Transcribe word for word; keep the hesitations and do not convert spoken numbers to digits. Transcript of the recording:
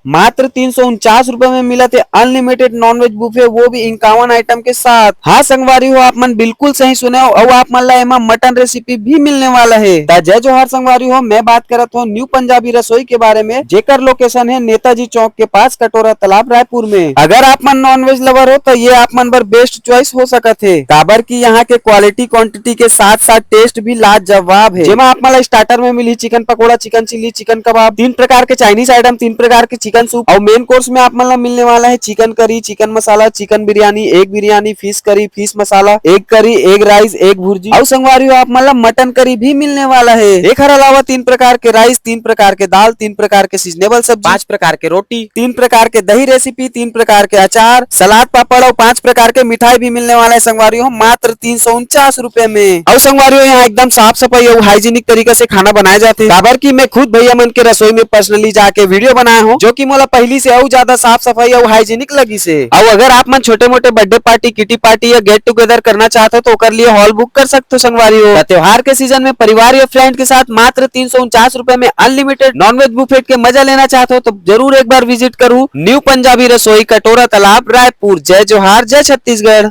मात्र तीन सौ उनचास रुपए में मिलत हे अनलिमिटेड नॉनवेज बुफे, वो भी इक्यावन आइटम के साथ। हाँ संगवारी हो, आप मन बिल्कुल सही सुने हो, अउ आप मन ला एमा मटन रेसिपी भी मिलने वाला है। त जय जोहार संगवारी हो, मैं बात करत हूँ न्यू पंजाबी रसोई के बारे में, जेकर लोकेशन है नेताजी चौक के पास, कटोरा तालाब, रायपुर में। अगर आप मन नॉनवेज लवर हो तो ये आप मन बर बेस्ट चॉइस हो सकत है, काबर कि यहाँ के क्वालिटी क्वांटिटी के साथ साथ टेस्ट भी लाजवाब है, जेमा आप मन ला स्टार्टर में मिली chicken pakora, chicken chilli, chicken kebab, तीन प्रकार के चाइनीज आइटम, तीन प्रकार के चिकन सूप, और मेन कोर्स में आप मन ला मिलने वाला है chicken curry, chicken masala, chicken biryani, egg biryani, fish curry, fish masala, egg curry, egg rice, egg bhurji, और संगवारी हो आप मन ला मटन करी भी मिलने वाला है। एखर अलावा तीन प्रकार के राइस, तीन प्रकार के दाल, तीन प्रकार के सीजनेबल सब्जी, पांच प्रकार के रोटी, तीन प्रकार के दही रेसिपी, तीन प्रकार के अचार, सलाद, पापड़ और पांच प्रकार के मिठाई भी मिलने वाला है संगवारी हो, मात्र तीन सौ उनचास रुपए में। और संगवारी हो, यहाँ एकदम साफ सफाई और हाइजीनिक तरीका से खाना बनाया जाते हैं, काबर कि मैं खुद भैया मन के रसोई में पर्सनली जाके वीडियो बनाया हूँ, जो कि मोला पहली से और ज्यादा साफ सफाई और हाइजीनिक लगी से। और अगर आप मन छोटे मोटे बर्थडे पार्टी, किटी पार्टी या गेट टुगेदर करना चाहते हो तो ओकर लिए हॉल बुक कर सकते हो संगवारी हो। त त्योहार के सीजन में परिवार या फ्रेंड के साथ मात्र तीन सौ उनचास रुपए में अनलिमिटेड नॉनवेज बुफेट के मजा लेना चाहते हो तो जरूर एक बार विजिट करू न्यू पंजाबी रसोई, कटोरा तालाब, रायपुर। जय जोहार, जय छत्तीसगढ़।